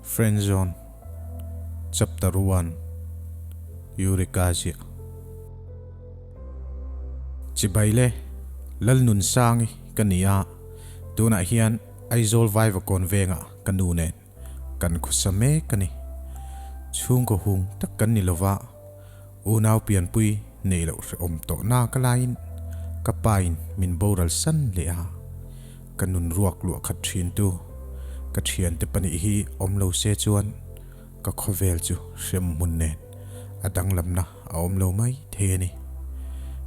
Friend Zone Chapter 1 Eureka ziah. Chibai le, Lalnunsangi ka ni a, tunah hian Aizawl Vaivakawn vengah ka nu nen kan khawsa mek a ni. Chhungkaw hung tak kan ni lova, unau pianpui neih loh hrehawm tawh nak laiin ka pain min boral san leh a. Ka nun ruak luah khat thin tu ka thiante pahnih hi awm lo se chuan ka khawvel chu hrem hmun nen a danglamna a awm lo mai thei a ni.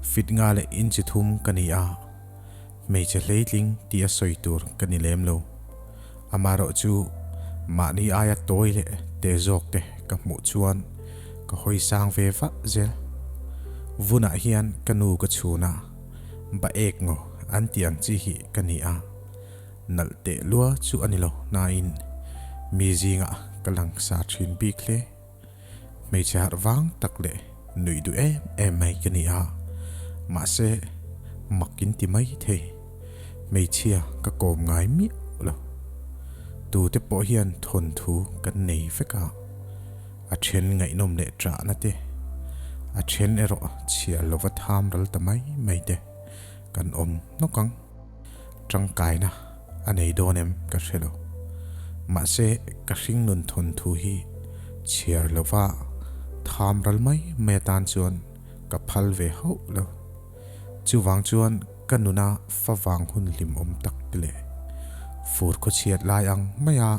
Fit nga leh inchi thum ka ni a, hmeichhe hleitling tih a sawi tur ka ni lem lo. Amaherawh chu mahni aia tawi leh te zawk te ka hmuh chuan ka hawi sang ve vah zel. Vunah hian ka nu ka chhun a. Ba ek ngaw an tih ang chi hi ka ni a, nalh teh lua chu a ni lo nain mi zingah ka lang sa thin bik hle. Hmeichhe harh vang tak leh nuih duh em em mai ka ni a, mahse mak in ti mai thei. Hmeichhia ka kawm ngai miah lo. Tute pawh hian thawnthu kan nei vek a. A then ngaihnawm leh ṭahna te, a then erawh chhiar lova tham ral ta mai mai te kan awm nawk ang. Ṭangkaina a nei dawn em ka hre lo. Mahse ka hringnun thawnthu hi chhiar lova tham ral mai mai atan chuan ka phal ve hauh lo. Chuvang chuan ka nuna favang hun hlimawm tak te leh fur khawchhiat lai ang maia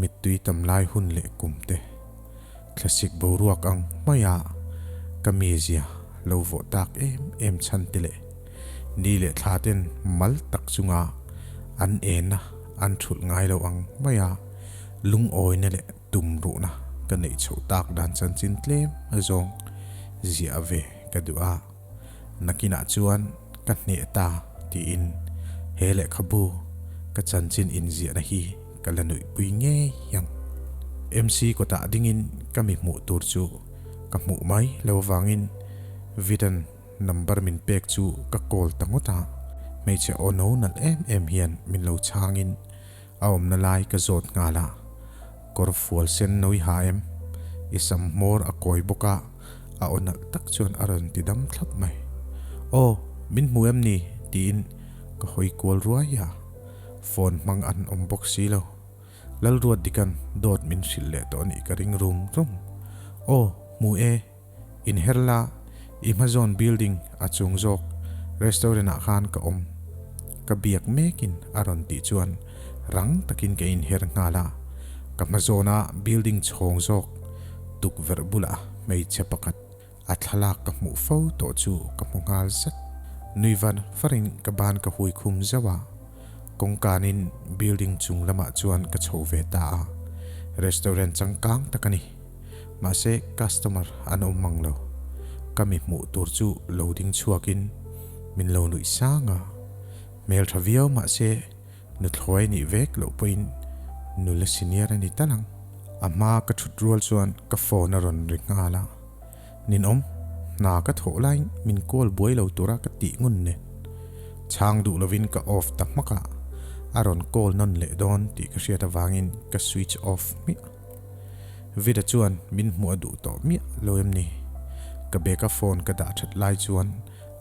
mittui tam lai hun leh kum te, thlasik boruak ang maia ka mizia lo vawh tak em em chhan te leh ni leh thla ten mal tak chunga an enna an thulh ngai lo ang maia lungawina leh tumruhna ka neih chhoh tak dan chanchin tlem azawng ziah ve ka duh a. Nakinah chuan ka hneh ta tiin he lehkhabu ka chanchin inziahna hi ka la nuihpui ngei ang. MC kawtah dingin ka mi hmuh tur chu ka hmuh mai lo avangin Vidan number min pek chu ka call ta ngawt a, hmeichhe aw no nalh em em hian min lo chhangin a awmna lai ka zawt nghal a, kawr fual sen nawi ha em, i sam hmawr a kawi bawk a, A aw nalh tak chuan a rawn ti dam thlap mai. Aw, min hmu em ni? tiin ka hawi kual ruai a, phone hmang an awm bawk si lo. Lalruatdikan dawt min hrilh leh tawh anih ka ring rum rum. Aw, hmu e. Inher la, i hmazawn building a chung zawk restaurant ah khan ka awm. Ka biak mekin a rawn tih chuan rang takin ka inher nghal a, ka hmazawna building chhawng zawk tukverh bulah hmeichhe pakhat a thlalak ka hmuh fo tawh chu ka hmu nghal zat. Nui van varin ka ban ka hui khum zauh a, kawngkanin building chung lamah chuan ka chho ve ta a, restaurant changkang tak a ni. Mahse customer an awm mang lo. Ka mi hmuh tur chu lo ding chhuakin min lo nuih sang a, hmeltha viau mahse Nuthlawi nih vek loh pawhin nula senior a ni tal ang. A hma ka thut rual chuan ka phone a rawn ri nghal a, Ninawm, hna ka thawh laiin min call buai lo tura ka tih ngun nen. Chhang duh lovin ka off ta hmak a, a rawn call nawn leh dawn tih ka hriat avangin ka switch off hmiah. Vida chuan min hmuh a duh tawh miah lo em ni? Ka bag a phone ka dah that lai chuan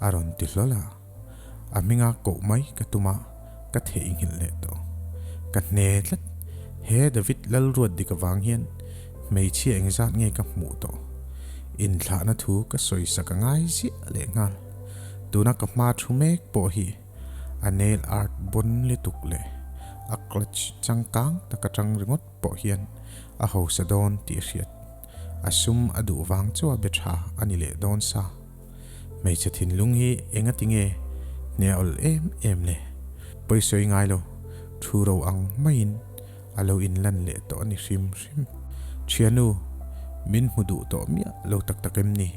a rawn ti hlawl a. A hminga koh mai ka tum a, ka theihnghilh leh tawh. Ka hne tlat. He David Lalruatdik avang hian hmeichhia engzat nge ka hmuh tawh? Inthlahna thu ka sawisak a ngai ziah leh nghal. Tuna ka hma thu mek pawh hi a nail art bawn lutuk leh a clutch changkang tak atang ringawt pawh hian a hausa dawn tih a hriat. A sum a duh vang chu a be tha a ni leh dawn sa. Hmeichhe thinlung hi enga tinge hne awl em em le? Pawisawi ngai lo, thu ro ang maiin a lo inlan leh tawh a ni hrim hrim. Thianu, min hmu duh tawh miah lo tak tak em ni?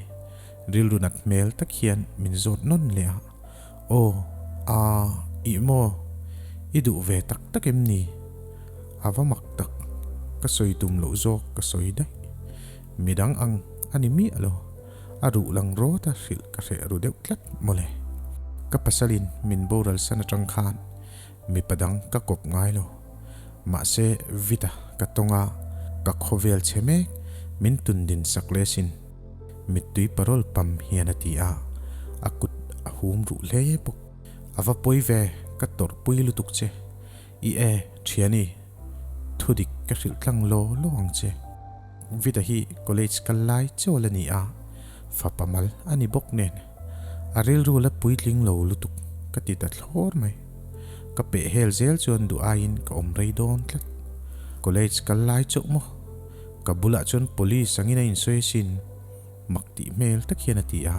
Rilru nat hmel tak hian min zawt nawn leh a, Aw, aa, ih maw? I duh ve tak tak em ni? A va mak tak, ka sawi tum loh zawk ka sawi daih. Midang ang a ni miah lo. A ruh lang rawt a hrilh ka hreh ru deuh tlat mawle. Ka pasalin min boral san atang khan mipa dang ka kawp ngai lo. Mahse Vita ka tawng a, Ka khawvel chhe mek min tundin sak leh sin. Mittui parawl pam hian a ti a, a kut a hum ruh hle bawk. A va pawi ve, ka tawrhpui lutuk che. I e, thiani, thudik ka hrilh tlang law law ang che. Vida hi college kal lai chawl a ni a, fapa mal a ni bawk nen. A rilru la puitling lo lutuk ka ti ta thlawr mai. Ka peh hel zel chuan duh aiin ka awm rei dawn tlat. College kal lai chauh maw? Ka bulah chuan police angin a insawi asin, mak tih hmel tak hian a ti a.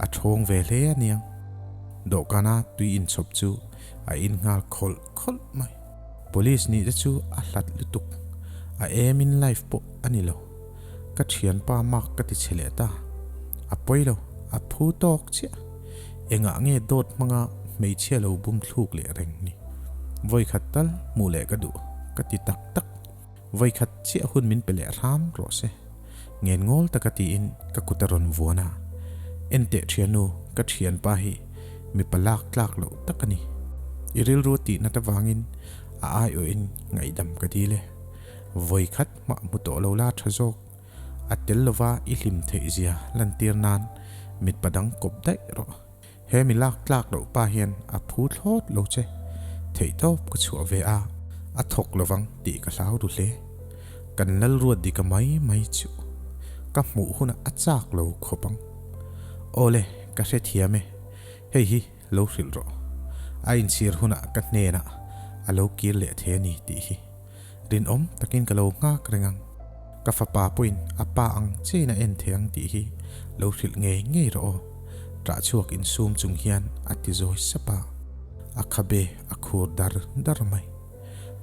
A thawng ve hle a niang. Dawhkana tui inchhawp chu a in nghal khawlh khawlh mai. Police nih te chu a hlat lutuk, a aim in life pawh a ni lo. Ka thianpa mak ka ti chhe leh ta. A pawi lo, a phu tawk chiah. Engah nge dawt hmanga hmeichhia lo bum thluk leh reng ni? Vawikhat tal hmuh leh ka duh, ka ti tak tak. Vawikhat chiah hun min pe leh hram rawh se. Ngen ngawl taka tiin ka kut a rawn vuan a. Enteh thiannu, ka thianpa hi mipa lak tlak loh tak a ni. I rilru a tih nat avangin a aiawhin ngaihdam ka dil e. Vawikhat hmah hmu tawh lo la tha zawk. A tel lova i hlim theih zia lantir nan mitpa dang kawp daih rawh. He mi lak tlak loh pa hian a phu thlawt lo che. Theihtawp ka chhuah ve a, a thawk lovang tih ka hlau ru hle. Kan lalruat dika mai mai chu ka hmuh hunah a chak lo khawp ang. Awle, ka hrethiam e, hei hi lo hrilh rawh. A inchhir hunah ka hnenah a lo kir leh thei a ni tih hi. Rinawm takin ka lo nghak reng ang. Ka fapa pawhin a pa ang chein a en thei ang tih hi lo hrilh ngei ngei rawh aw. Ṭah chhuak insum chung hian a ti zawi sap a, a khabe a khur dar dar mai.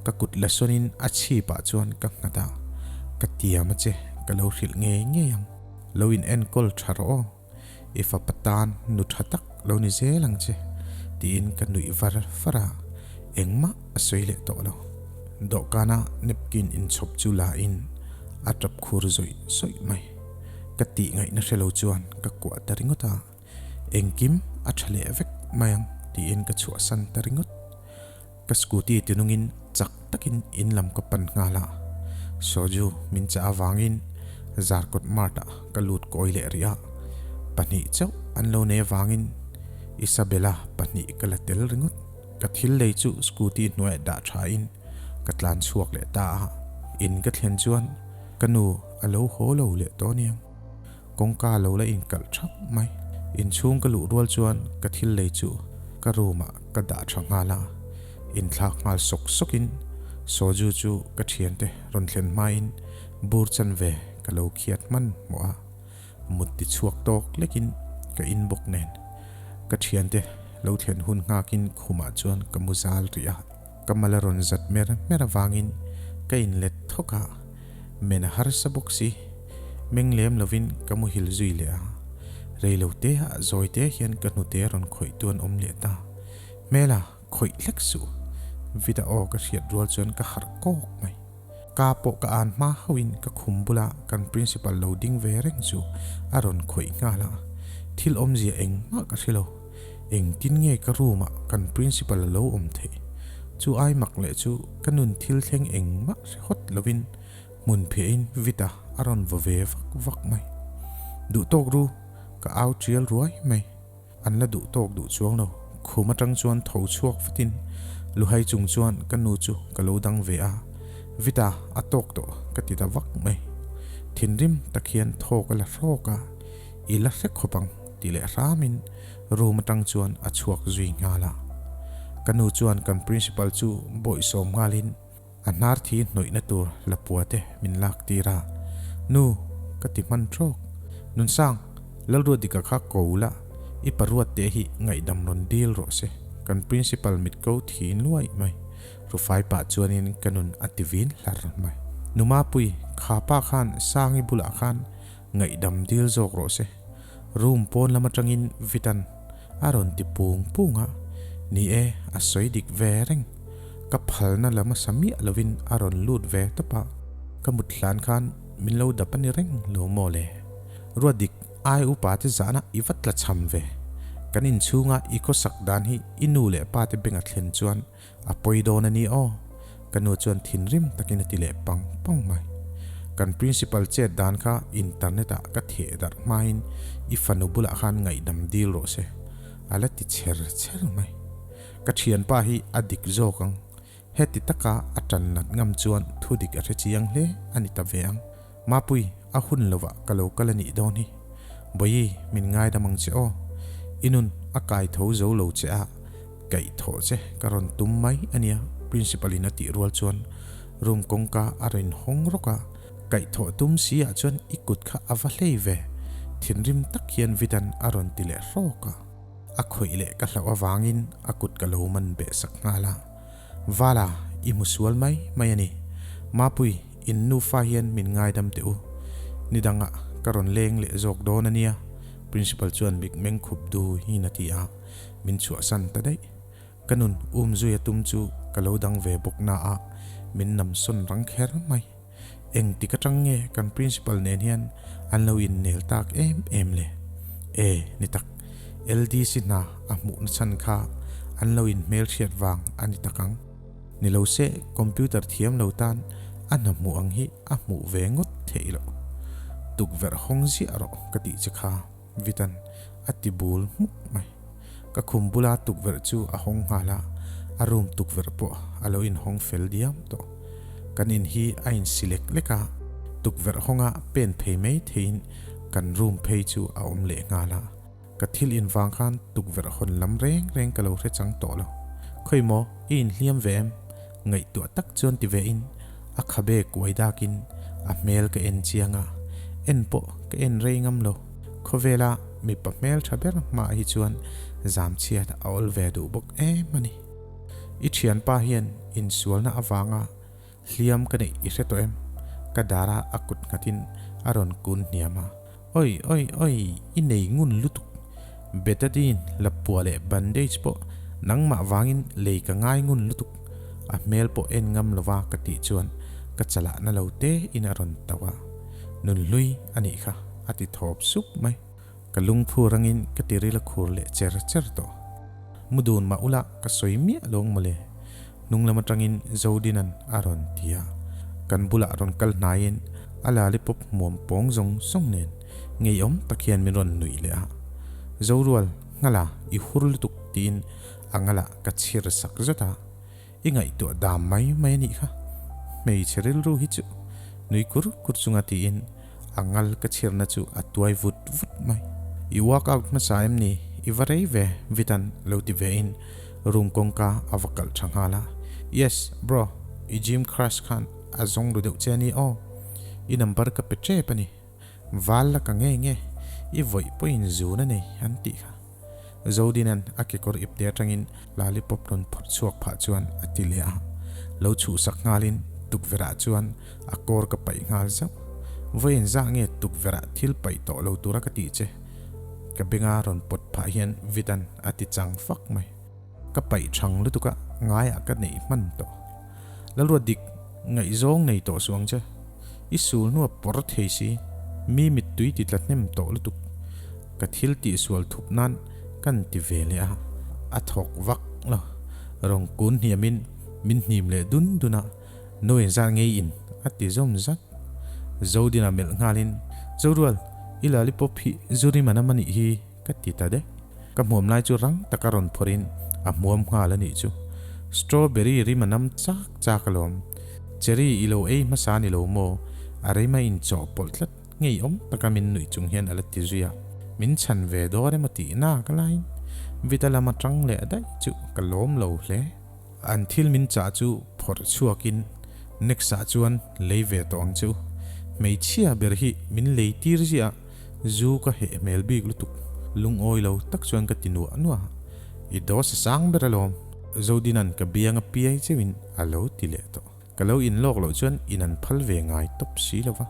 Ka kut la sawnin a chhipah chuan ka nghat a, ka tiam a che, ka lo hrilh ngei ngei ang. Lo in enkawl ṭha rawh aw. I fapa tan nu tha tak lo ni zel ang che, tiin ka nuih var var a, engmah a sawi leh tawh lo. Dawhkana napkin inchhawp chu la in a tap khur zawih zawih mai. Ka tih ngaihna hre lo chuan ka kuah ta ringawt a, engkim a tha leh vek mai ang tiin ka chhuahsan ta ringawt. Ka scooty tinungin chak takin in lam ka pan nghal a, Soju min chah avangin Zarkawt Mart ah ka lut kawi leh rih a, pahnih chauh an lo nei avangin Isabella pahnih ka la tel ringawt. Ka thil lei chu scooty hnuaiah dah tha in ka tlan chhuak leh ta a, in ka thlen chuan ka nu a lo haw lo leh tawh aniang. Kawngka lo la inkalh thap mai. Inchhung ka luh rual chuan ka thil lei chu ka room ah ka dah tha nghal a, inthlak nghal sawk sawk in soju chu ka thiante rawn thlen hma in bur chanve ka lo khiat hman hmawh a, mut ti chhuak tawk lek in ka in bawk nen ka thiante lo thlen hun nghak in khum ah chuan ka mu zal rih a, ka mal a rawn zat mer mer avangin ka in let thawk a. Men a harsa bawk si. Meng lem lovin ka muhil zui leh a. Rei lo te ah zawi te hian ka hnute rawn khawih tu an awm leh ta. Hmela, khawih hlek suh. Vida aw ka hriat rual chuan ka harh kawk mai. Ka pawh ka an hma hauhin ka khum bula kan principal lo ding ve reng chu a rawn khawih nghal a. Thil awmzia engmah ka hre lo. Engtin nge ka room ah kan principal a lo awm theih? Chu ai mak leh chu ka nun thil thleng engmah hre hawt lovin hmun phiahin Vita a rawn vaw ve vak vak mai. Duh tawk ru, ka au tial ruai mai. An la duh tawk duh chuang lo. Khum atang chuan tho chhuak vatin luhai chung chuan ka nu chu ka lo dang ve a, Vita a tawk tawh ka ti ta vak mai. Thinrim tak hian thawk a la hrawk a, I la hre khawp ang ti leh hramin room atang chuan a chhuak zui nghal a. Ka nu chuan kan principal chu bawihsawm nghalin a hnar thi hnawihna tur lapua te min lak tir a. Nu, ka ti hman trawk. Nunsang, Lalruatdika kha ko la, i paruat te hi ngaihdam rawn dil rawh se. Kan principal mit ko thi nuaih mai. Rufai pah chuanin ka nun a ti vin hlar mai. Nu Mapui, kha pa khan Sangi bulah khan Ngaihdam dil zawk rawh se. Room pawn lam atangin Vitan a rawn ti pung pung a, ni e, a sawi dik ve reng. Ka phalna la hmasa miah lovin a rawn lut ve tawp a, ka mut hlan khan min lo dap a ni reng lo maw le. Ruat dik, ai upa te zahna i va tla cham ve. Kan inchhunga i khawsak dan hi i nu leh pa te benga thlen chuan A pawi dawn a ni aw, ka nu chuan thinrim takin a ti leh pang pang mai. Kan principal chet dan kha internet ah ka theh darh hmain i fanu bulah khan ngaihdam dil rawh se a la ti chher chher mai. Ka thianpa hi a dik zawk ang. Heti taka a tan nat ngam chuan thu dik a hre chiang hle a ni ta ve ang. Mapui, a hun lovah ka lo kal a nih dawn hi. Bawihi, min ngaidam ang che aw. I nun a kai tho zo lo che a, kaih thawh che ka rawn tum mai a nia, Principal in a tih rual chuan room kawngka a rawn hawng rawk a, kaih thawh tum si ah chuan i kut kha a va hlei ve, thinrim tak hian Vidan a rawn ti leh hrawk a. A khawih leh ka hlauh avangin a kut ka lo man beh sak nghal a. Vala, i hmu sual mai mai a ni. Mapui, in nufa hian min ngaidam teh u. Ni dangah ka rawn leng leh zawk dawn a nia, Principal chuan mit meng khup duhin a ti a, min chhuahsan ta daih. Ka nun um zui a tum chu ka lo dang ve bawk na a, min nam sawn rang kher mai. Eng tik atang nge kan Principal nen hian an lo innel tak em em le? E, ni tak, LDC hna a hmuhna chhan kha an lo inhmelhriat vang a ni tak ang. Ni lo se computer thiam lo tan a hna hmuh ang hi a hmuh ve ngawt theih loh. Tukverh hawng ziah rawh ka tih che kha, Vitan a ti bul hmuk mai. Ka khum bula tukverh chu a hawng nghal a, a room tukverh pawh a lo inhawng fel diam tawh. Kan in hi a insi lek lek a, tukverh hawnga pen phei mai theiin kan room phei chu a awm leh nghal a. Ka thil in vang khan tukverh hawn lam reng reng ka lo hre chang tawh lo. Khawi maw, i inhliam ve em? Ngaihtuah tak chuan ti ve in a khabe kuai dakin a hmel ka en chiang a, en pawh ka en rei ngam lo. Khawvela mipa hmel tha ber hmaah hi chuan zam chhiat a awl ve duh bawk em a ni. I thianpa hian insualna avanga hliam ka neih i hre tawh em? Ka dara a kut nghatin a rawn kun hniam a. Oi oi oi, i nei ngun lutuk. Betadine, lapua leh bandage pawh nangmah vangin lei ka ngai ngun lutuk. A hmel pawh en ngam lova ka tih chuan ka chalah na lo te in a rawn tauh a. Nunhlui a nih kha a ti thawp sup mai. Ka lungphu rangin ka tiril a khur leh cher cher tawh. Mu dun mah ula ka sawi miah lo ang mawle. Hnung lam atangin Zodinan a rawn ti a. Kan bulah rawn kal hnaiin a lalipop hmuam pawng zawng zawng nen ngeiawm tak hian min rawn nuih leh a. Zorual, nghala i hur lutuk tiin a ngalah ka chhir sak zet a. I ngaihtuah dam mai mai a nih kha. Hmeichhe rilru hi chu nui kur kur chunga tiin a ngal ka chhirna chu a tuai vut vut mai. I work out hmasa em ni? I va rei ve Vitan lo ti ve in room kawngka a va kalh tha nghal a. Yes bro, i gym crush khan a zawng ru deuh che a ni aw. I number ka pe tep a ni. Val la ka nge nge, i vawih pawhin zun a nei an tih kha. Zodinan a kekawr ipte atangin lollipop rawn phawrh chhuak phah chuan a ti leh a. Lo chhuhsak nghalin tukverhah chuan a kawr ka paih nghal zauh. Vawiin zah nge tukverhah thil paih tawh lo tura ka tih che? Ka benga rawn pawt phah hian Vitan a ti chang fak mai. Ka paih thang lutuk a, ngaiah ka neih hman tawh. Lalruat dik, ngaihzawng nei tawh suh ang che. I sul hnua pawr thei si, mi mittui ti tla hnem tawh lutuk. Ka thil tihsual thup nan kan ti ve leh a, a thawk vak lo. Rawn kun hniamin min hnim leh dun dun a, No inzat ngei in a ti zawm zat. Zodina melh nghalin, Zorual, i lollipop hi zu rim an am a nih hi. Ka ti ta dek. Ka hmuam lai chu rang taka rawn phawrhin a hmuam nghal a nih chu. Strawberry rim a nam chak chak alawm. Cherry i lo ei hmasa a ni lo maw? A rei mai inchawh pawlh tlat ngeiawm taka min nuih chung hian a la ti zui a. Min chhan ve dawn emaw tih nak laiin Vita lam atang leh daih chu ka lawm lo hle. An thil min chah chu phawrh chhuakin next ah chuan lei ve tawh ang che u. Hmeichhia ber hi min lei tir ziah a, zu ka heh hmel bik lutuk. Lungawi lo tak chuan ka ti nuah nuah a, I dawsa sang ber alawm. Zodinan ka biang a piai cheuhin a lo ti leh tawh. Ka lo in lawk loh chuan in an phal ve ngai tawp si lo va,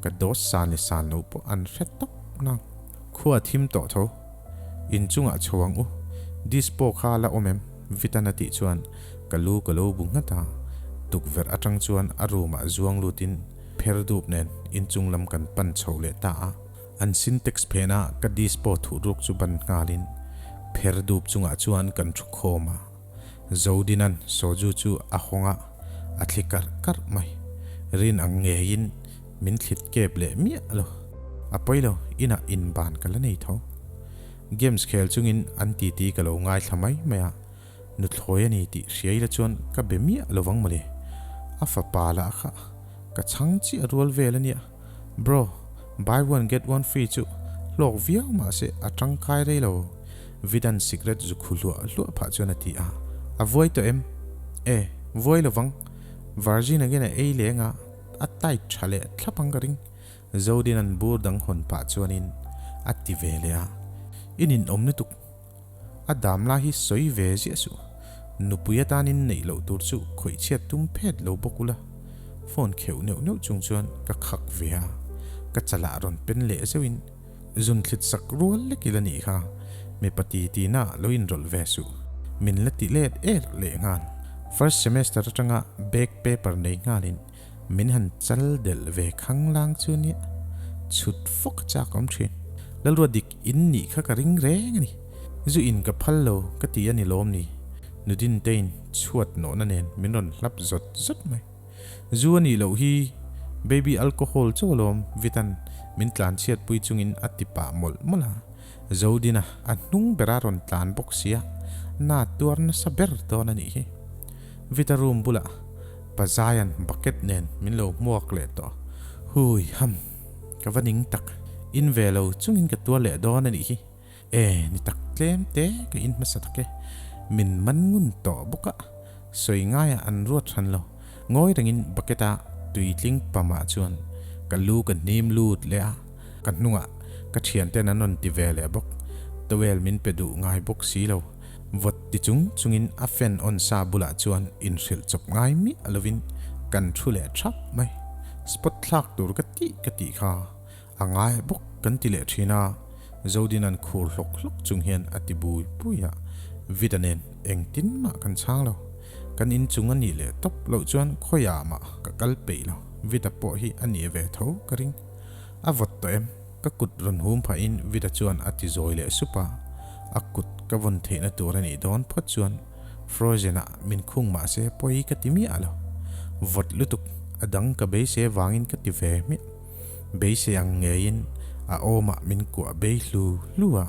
ka dawt san leh san lo pawh an hre tawp nang. Khua thim tawh tho. In chungah chho ang u. Dispo kha la awm em? Vitan a tih chuan ka lu ka lo bu nghat a. Tukverh atang chuan a room ah zuang lutin pher dup nen inchung lam kan pan chho leh ta a. An sintex phena ka dispo thuh ruk chu ban nghalin pher dup chungah chuan kan thu khawm a. Zodinan soju chu a hawng a, a thli karh karh mai. Rin ang ngeiin Min thlit kep leh miah lo. A pawi lo, inah inban ka la nei tho. Games khel chungin an titi ka lo ngaithla mai mai a, nuthlawi a ni tih hria ila chuan ka be miah lo vang mawle. A fapa lah kha ka chhang chiah rual vel a nia. Bro, buy one get one free chu hlawk viau mahse a tangkai rei lo. Vidan cigarette zu khu hluah hluah phah chuan a ti a. A vuai tawh em? E, vuai lo vang. Virgin again a ei leng a, a tight tha leh thlap ang ka ring. Zodin an bur dang hawn pah chuanin a ti ve leh a. I ninawm lutuk. A dam lai hi sawi ve ziah suh. Nupui atanin neih loh tur chu khawih chhiat tum phet lo bawk ula. Phone kheuh neuh neuh chung chuan ka khak ve a, ka chalah rawn pen leh zeuhin zun thlit sak rual lek ila nih kha, mipa ti ti na lo inrawlh ve suh. Min la ti let er leh nghal. First semester atanga back paper nei nghalin Min han chal delh ve khanglang chu nia, chhut fawk chak awm thin. Lalrua dik in nih kha ka ring reng a ni. Zu in ka phal lo ka ti a ni lawm ni? Nudintein chhuat nawhna nen min rawn hlap zawt zawt mai. Zu a nih loh hi baby alcohol chauh alawm Vitan min tlan chhiatpui chungin a ti pah mawlh mawlh a. Zodina a hnung bera rawn tlan bawk sia, na tuar nasa ber dawn a nih hi. Vita room bulah Pazaian bucket nen min lo hmuak leh tawh. Hui ham! Ka va ning tak. In ve lo chungin ka tuar leh dawn a nih hi. E, ni tak tlem te ka in hmasa tak e. Min man ngun tawh bawk a, sawi ngaiah an ruat hran lo. Ngawi rengin bucket a tui tling pamah chuan ka lu ka hnim lut leh a, ka hnungah ka thianten an rawn ti ve leh bawk. Towel min pe duh ngai bawk si lo. Vawt ti chung chungin a fan on sa bulah chuan inhrilh chawp ngai miah lovin kan thu leh thap mai. Spot thlak tur ka tih ka tih kha a ngai bawk kan ti leh thin a, Zodina'n khur hlawk hlawk chung hian a ti bui bui a, Vida nen engtin mah kan chhang lo. Kan inchung a nih leh tawp loh chuan khawiah mah ka kal peih lo, Vida pawh hi a nih ve tho ka ring. A vawt tawh em? Ka kut rawn hum phahin Vida chuan a ti zawi leh sup a, a kut ka vawn theihna tur a nih dawn phawt chuan Frozen-ah min khung mah se pawi ka ti miah lo. Vawt lutuk a dang ka beisei avangin ka ti ve hmiah. Beisei ang ngeiin a awmah min kuah bei hlu hlu a,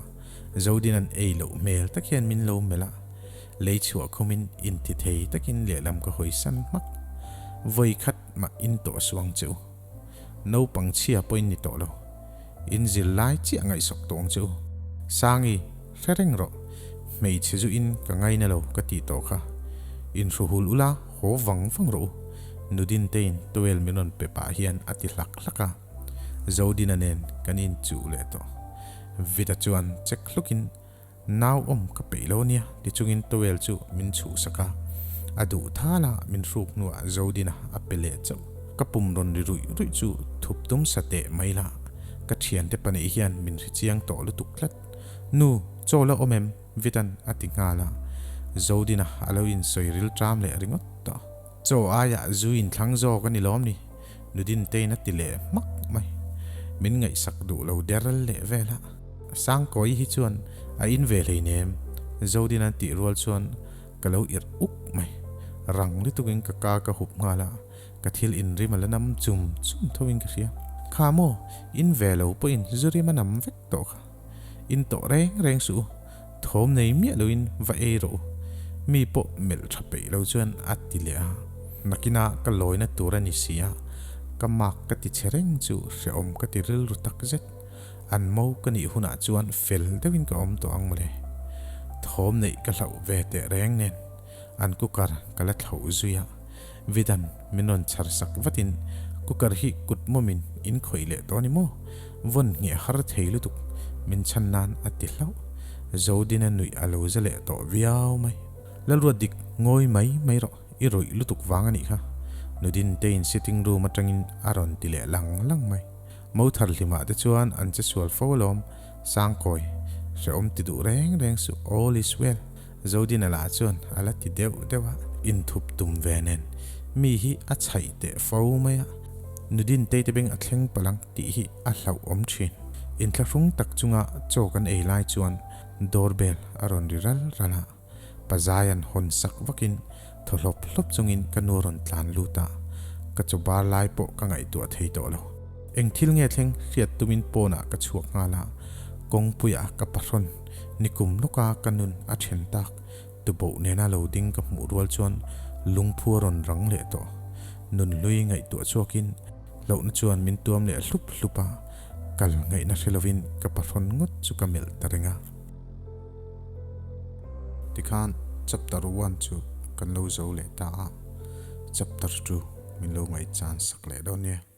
Zodina'n ei loh hmel tak hian min lo melh a, lei chhuah khumin inti thei takin lehlam ka hawisan hmak. Vawi khat mah in tawh suang che u. Naupang chhia pawhin ni tawh lo. In zir lai chiah ngaihsawk tawh ang che u. Sangi, hre reng rawh. Hmeichhe zu in ka ngaina lo ka tih tawh kha. In hru hul ula haw vang vang rawh u. Nudintein towel min rawn pe pah hian a ti hlak hlak a. Zodina nen kan inchuh leh tawh. Vida chuan check hlukin Nau awm ka peih lo nia ti chungin towel chu min chhuhsak a, a duh thal a min hruk hnuah Zodina a pe leh chauh. Ka pum rawn ri ruih ruih chu thup tum sa teh mai la, ka thiante pahnih hian min hre chiang tawh lutuk tlat. Nu, chaw la awm em? Vitan a ti nghal a, Zodina a lo insawi ril ṭam leh ringawt tawh. Chaw aiah zu inthlang zawk a ni lawm ni? Nudintein a ti leh hmak mai. Min ngaihsak duh lo der leh vel a. Sangkawi hi chuan a in ve hleinem, Zodin an tih rual chuan ka lo irh uk mai. Rang lutukin ka ka ka hup nghal a, ka thil inrim a la nam chum chum tho in ka hria. Kha maw, in ve lo pawhin zu rim a nam vek tawh kha. In tawh reng reng suh u, thawm nei miah loin va ei rawh u. Mi pawh melh tha peih lo chuan a ti leh a, nakina ka lawina tur a ni si a, ka mak ka ti che reng chu hrehawm ka ti rilru takzet. An mo ka nih hunah chuan fel deuhin ka awm tawh ang mawle. Thawm neih ka hlauh ve teh reng nen an cooker ka la thlauh zui a, Vidan min rawn chhar sak vatin cooker hi kut mawmin in khawih leh tawh a ni maw? Vawn ngheh har thei lutuk min chhan nan a ti hlauh. Zodina nuih a lo za leh tawh viau mai. Lalruat dik ngawi mai mai rawh, i rawih lutuk vang a nih kha. Nudintein sitting room atangin a rawn ti leh lang lang mai. Mo thar hlimah te chuan an che sual fo alawm, Sangkawi, hrehawm ti duh reng reng suh, all is well, Zodina lah chuan a la ti deuh deuh a, inthup tum ve nen mi hi a chhaih teh fo mai a, Nudin Teite beng a thleng palh ang tih hi a hlauhawm thin. Inthlahrung tak chunga chaw kan ei lai chuan doorbell a rawn ri ral ral a. Pazaian hawn sak vakin thaw hlawp hlawp chungin ka nu rawn tlan lut a, ka chaw bar lai pawh ka ngaihtuah thei tawh lo. Eng thil nge thleng hriat tumin pawnah ka chhuak nghal a, kawngpuiah ka pahrawn nikum lawka ka nun a then tak tuboh nena lo ding ka hmuh rual chuan lungphu a rawn rang leh tawh. Nunhlui ngaihtuah chhuakin hlauhna chuan min tuam leh hlup hlup a, kal ngaihna hre lovin ka pahrawn ngawt chu ka melh ta reng a. Tikhan chapter one chu kan lo zo leh ta a, chapter chu min lo ngaihchan sak leh dawn nia.